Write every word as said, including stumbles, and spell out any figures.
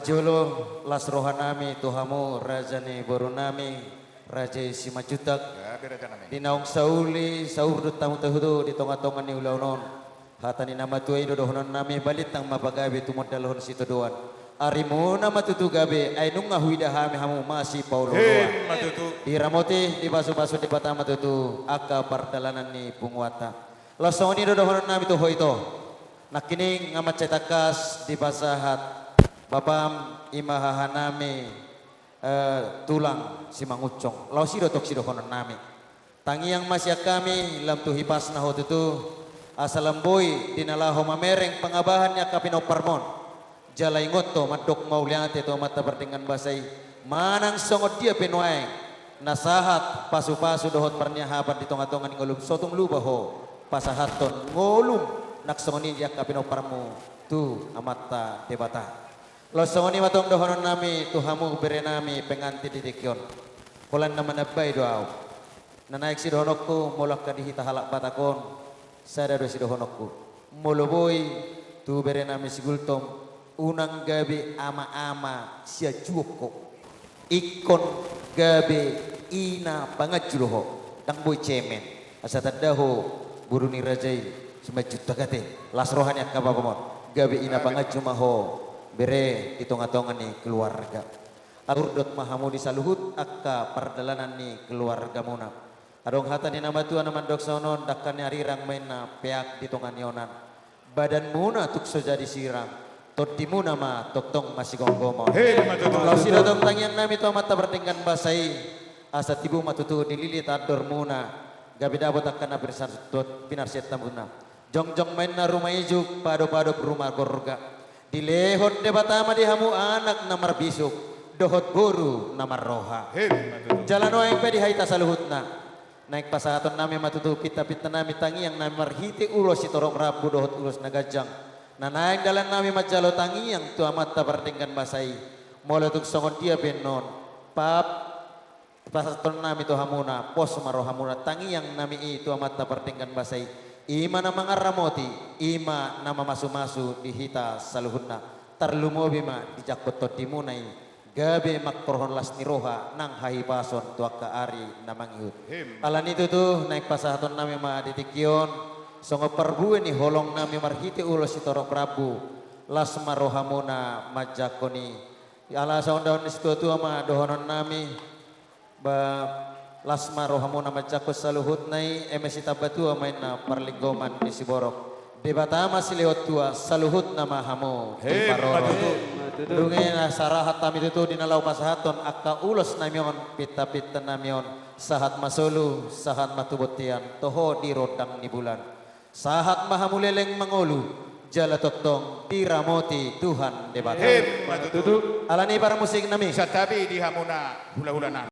Jolo las rohanami tu hamu raja ni borunami, raja i Simanjuntak. Di naung sauli saurdot hamu tutu di tongatonga ni ulaon on. Hata ni na matua i do dohononnami, balintang ma pagabe tumundalhon sitadoan. Arimuna ma tutu gabe, ai nunga huida hami hamu masipaolooloan. Diramoti, dipasupasu Debata ma tutu angka pardalanan ni punguanta. Laos songon i do dohononnami tu ho ito. Nangkining nga mansai tangkas dipasahat bapam, i ma hahanami, eh, tulang Simangunsong. Laos i do tong sidohononnami. Tangiang ma sian hami lam tu hipasna ho tutu, asa lam boi di na laho mamereng pangabahan ni angka pinomparmon. Jala ingot ho mandok mauliate tu Amanta pardenggan basa i, manang songon dia pe nuaeng na sahat pasupasu dohot parniahapan di tongatonga ni ngolum, so tung lupa ho pasahathon ngolum nang songon i di angka pinomparmu tu Amanta Debata. Laos songon i ma tong dohononnami tu hamu berenami pengantin di tingki on. Holan na manambai do ahu. Na naeng sidohononku, molo angka di hita halak Batak on, sada do sidohononku. Molo boi tu berenami si Gultom, unang gabe ama-ama sianjuon ho. Ingkon gabe ina panganju do ho, ndang boi cemen. Asa tanda ho boru ni raja i Simanjuntak ate, las roha ni angka bapam on. Gabe ina panganju ma ho bere di tongatonga ni keluarga. Atur dot ma hamu di saluhut angka pardalanan ni keluargamuna. Adong hata ni na matua na mandok songon on, dangka ni arirang ma inna peak di tonga ni onan. Badanmuna tung so jadi sirang, tondimuna ma tongtong masigomgomon. Laos i do tong tangiangnami tu Amanta pardenggan basa i, asa tibu ma tutu dililit andormuna, gabe dapot angka na pinarsiantamuna. Jongjong ma inna ruma ijuk, padopadop ruma gorga. Dilehon Debata ma di hamu anak na marbisuk dohot boru na marroha. Jala nuaeng pe di hita saluhutna, naeng pasahatonnami ma tutu pintapintanami, tangiangnami marhite ulos sitorop rambu dohot ulos na ganjang, na naeng dalannami manjalo tangiang tu Amanta pardenggan basa i. Molo tung songon dia pe annon, pap pasahatonnami tu hamuna, pos ma rohamuna, tangiangnami i tu Amanta pardenggan basa i. I ma na mangaramoti, i ma na mamasumasu di hita saluhutna. Tarlumobi ma dijangkon tondimuna i, gabe mangkorhon las ni roha nang hahipason tu angka ari na mangihut. Alani tutu naeng pasahatonnami ma di tingki on songon parbue ni holongnami marhite ulos sitorop rambu. Las ma rohamuna manjangkon i. Ala songon dao ni situatua ma dohononnami, ba, las ma rohamuna manjangkon saluhutna i, eme sitamba tua ma inna parlinggoman ni siborok. Debata ma silehon tua, saluhutna ma hamu diparorot. Dung i na sarahat hami tutu di na laho pasahathon angka ulosnami on, pintapintanami on, sahat ma solu, sahat ma tu bontean, toho di rondang ni bulan. Sahat ma hamu leleng mangolu, jala tongtong diramoti Tuhan Debata. Alani parmusiknami. Santabi di hamuna hulahulanan.